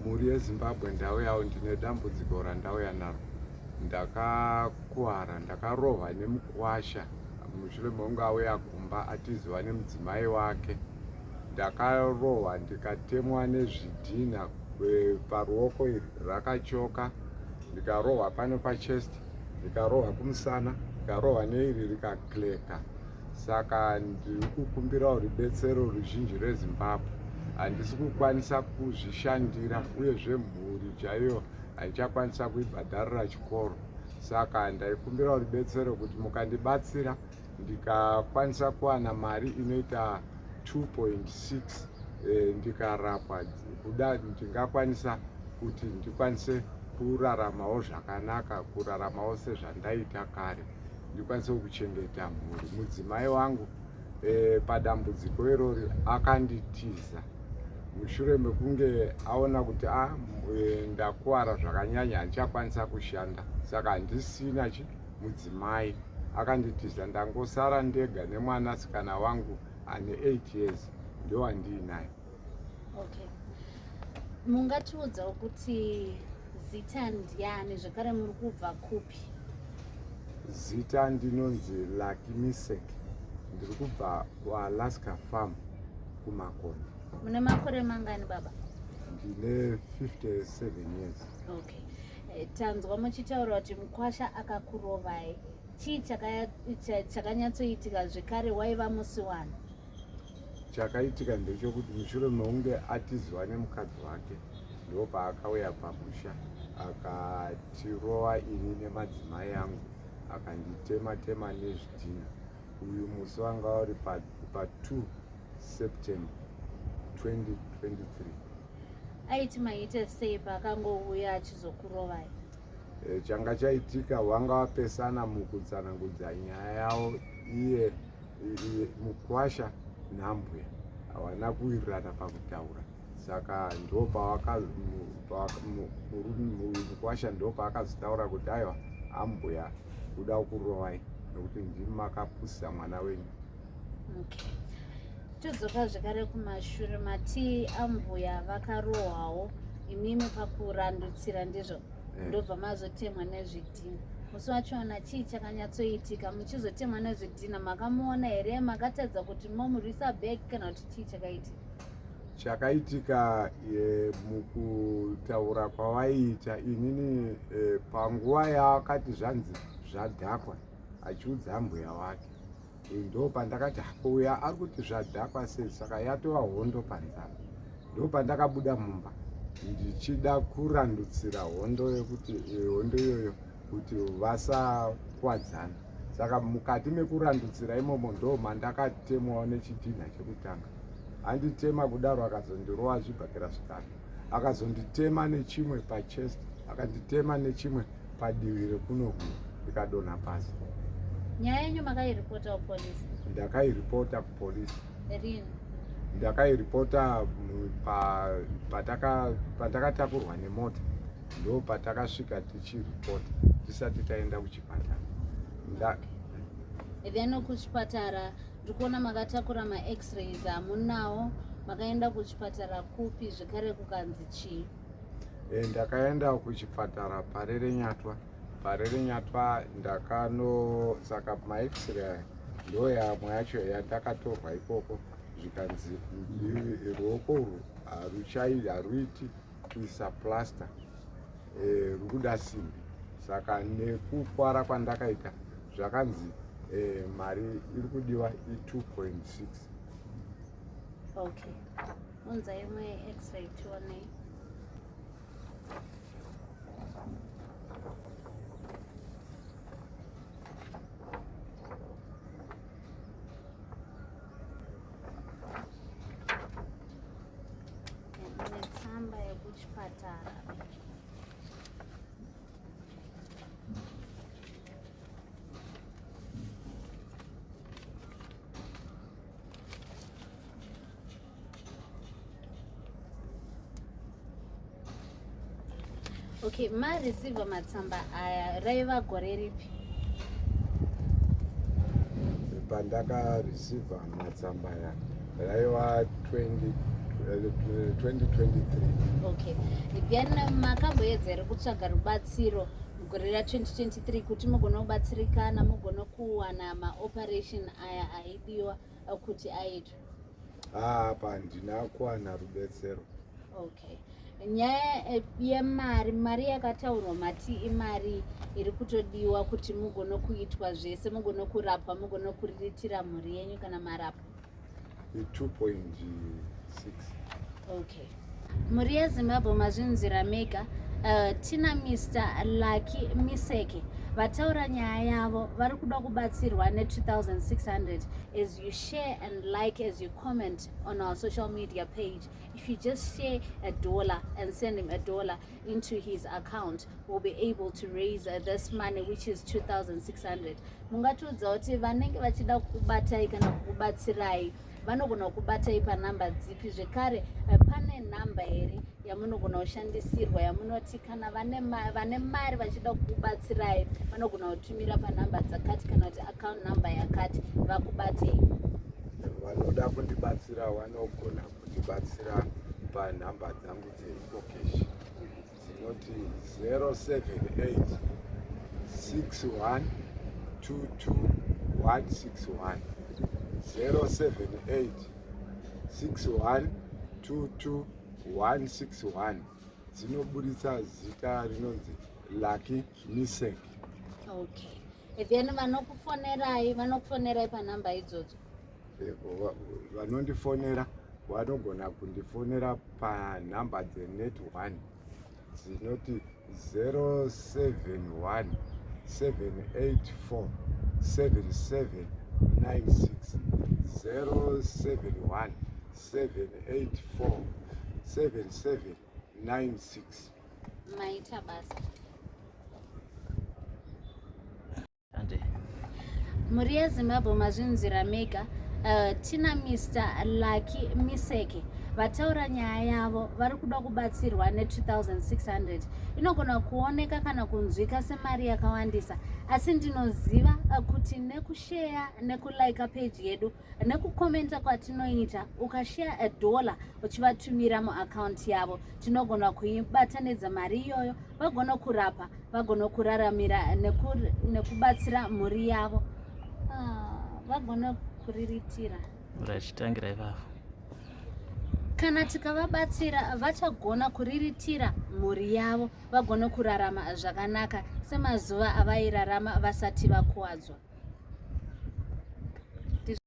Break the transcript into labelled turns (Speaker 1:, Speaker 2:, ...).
Speaker 1: Mhuri yeZimbabwe ndauyawo ndine dambudziko randauya naro. Ndakakuwara, ndakarohwa nemukuwasha mushure mekunge auya kumba atiziwa nemudzimai wake. Ndakarohwa ndikatemwa nezvidhinha paruoko iri rakachoka, ndikarohwa pano pachest, ndikarohwa kumusana, ndikarohwa neiri rikakleka. Saka ndiri kukumbirawo rubetsero ruzhinji rweZimbabwe. Handisi kukwanisa kuzvishandira uyezve mhuri chaiyo handichakwanisa kuibhadharira chikoro. Saka ndaikumbirawo rubetsero kuti mukandibatsira ndikakwanisa kuwana mari inoita 2.6 eh, ndikarapwa kuda ndingakwanisa kuti ndikwanise kuraramawo zvakanaka kuraramawo sezvandaita kare. ndikwanise kuchengeta mhuri. Mudzimai wangu e, padambudziko irori akanditiza mushure mekunge aona kuti a ah, e, ndakuwara zvakanyanya handichakwanisa kushanda saka handisina chi mudzimai akanditiza ndangosara ndega nemwanasikana wangu ane 8 years ndowandiinaye.
Speaker 2: Okay. Mungatiudzawo kuti zita ndiani zvekare muri kubva kupi?
Speaker 1: Zita ndinonzi Lucky Misek, ndiri kubva kuAlaska Farm kuMakoni.
Speaker 2: Mune makore mangani baba?
Speaker 1: Ndine 57 years.
Speaker 2: Okay. Eh, tanzwa muchitaura kuti mukwasha akakurovai. Chii chakanyatsoitika zvekare waiva musi wani?
Speaker 1: Chakaitika ndechekuti mushure mekunge atizwa nemukadzi wake ndopaakauya pamusha akatirova ini nemadzimai angu akanditema tema nezvidhina. Uyu musi wanga uri pa2 September 2023.
Speaker 2: Aiti maita sei paakangouya achizokurovai?
Speaker 1: E, changa chaitika wanga wapesana mukutsanangudza nyaya yavo iye mukwasha nambuya hawana kuwirirana pakutaura saka ndopamukwasha ndopaakazotaura kuti aiwa ambuya kuda kurovai nokuti ndimi makapusisa mwana wenyu.
Speaker 2: Okay. Todzoka zvekare kumashure mati ambuya vakarohwawo imimi pakurandutsira ndizvo? Eh. Ndobva mazotemwa nezvidhina. Musi wachona chii chakanyatsoitika muchizotemwa nezvidhina makamuona here makatadza kuti momurwisa back kana kuti chii chakaitika?
Speaker 1: Chakaitika e, mukutaura kwavaiita inini e, panguva yaakati zvanzi zvadhakwa achiudza ambuya wake Ndopandakati hako uya ari kuti zvadhakwa sei saka yatova hondo panzara. Ndopandakabuda mumba ndichida kurandutsira hondo yekuti eh, hondo iyoyo kuti vasakwadzana. Saka mukati mekurandutsira imomo ndo mandakatemwawo nechidhinha chekutanga. Anditema kudaro akazondirova zvibhakera zvitatu. Akazonditema nechimwe pachest, akanditema nechimwe padivi rekunoku ndikadonha pasi.
Speaker 2: Nyaya yenyu makairipota kupolisi?
Speaker 1: Ndakairipota kupolisi.
Speaker 2: Rini?
Speaker 1: Ndakairipota patakatakurwa nemota ndo patakasvika tichiripota tisati taenda kuchipatara.
Speaker 2: Then kuchipatara ndikuona makatakura max-rays amunawo makaenda kuchipatara kupi zvekare kukanzi chii?
Speaker 1: E, ndakaenda kuchipatara Parerenyatwa. Parerenyatwa ndakano saka max-ray aya ndoyamwe yacho yandakatorwa ikoko zvikanzi ruoko urwu haruchai haruiti kuisa plaster e, rukuda simbi saka nekukwara kwandakaita zvakanzi e, mari iri kudiwa i2.6.
Speaker 2: Okay. Unza imwe x-ray tione. Netsamba yekuchipatara. Okay, ma receiver matsamba aya raiva gore ripi?
Speaker 1: Pandaka receiver matsamba aya raiva 2023. 2023.
Speaker 2: Okay, then makamboedza here kutsvaga rubatsiro mugore ra2023 kuti mugone kubatsirikana, mugone kuwana maoperation aya aidiwa kuti aitwe?
Speaker 1: Apa handina kuwana rubetsero.
Speaker 2: Okay, nyaya yemari, mari yakataurwa mati imari iri kutodiwa kuti mugone kuitwa zvese, mugone kurapwa, mugone kuriritira mhuri yenyu kana marapwa?
Speaker 1: 2.6.
Speaker 2: Okay, mhuri yeZimbabwe, mazvinzwira mega. Tina Mr Lucky Miseke vataura nyaya yavo, vari kuda kubatsirwa ne2600. As you share and like, as you comment on our social media page, if you just share $1 and send him $1 into his account, we'll be able to raise this money, which is 2600. Mungatiudza kuti vanenge vachida kukubatai kana kukubatsirai vanogona kukubatai panhamba dzipi? Zvekare, pane nhamba here yamunogona kushandisirwa yamunoti kana vane mari vachida kukubatsirai vanogona kutumira panhamba dzakati kana kuti account number yakati vakubatei?
Speaker 1: Vanoda kundibatsira vanogona kundibatsira panhamba dzangu dzeEcoCash dzinoti 078 61 22 161, 078 61 22 161. Dzinoburitsa zita rinonzi Lucky Misek.
Speaker 2: Okay, then vanokufonerai vanokufonerai panhamba idzodzo?
Speaker 1: Vanondifonera vanogona kundifonera panhamba dzeNet One dzinoti 071 784 7796, 071 784 7796.
Speaker 2: Maita basa.
Speaker 3: Ande.
Speaker 2: Mhuri yeZimbabwe, mazvinzwira mega. Tina Mr Lucky Miseke vataura nyaya yavo, vari kuda kubatsirwa ne2600. Inogona kuoneka kana kunzwika semari yakawandisa, asi ndinoziva kuti nekusheya, nekulaika peji yedu, nekukomenta kwatinoita, ukasheya $1 uchivatumira muakaunti yavo, tinogona kuibatanidza mari iyoyo, vagona kurapa, vagona kuraramira nekubatsira mhuri yavo. Ah, vagona kuriritira.
Speaker 3: Rachitangira ipapo.
Speaker 2: Kana tikavabatsira, vachagona kuriritira mhuri yavo, vagone kurarama zvakanaka semazuva avairarama vasati vakuwadzwa.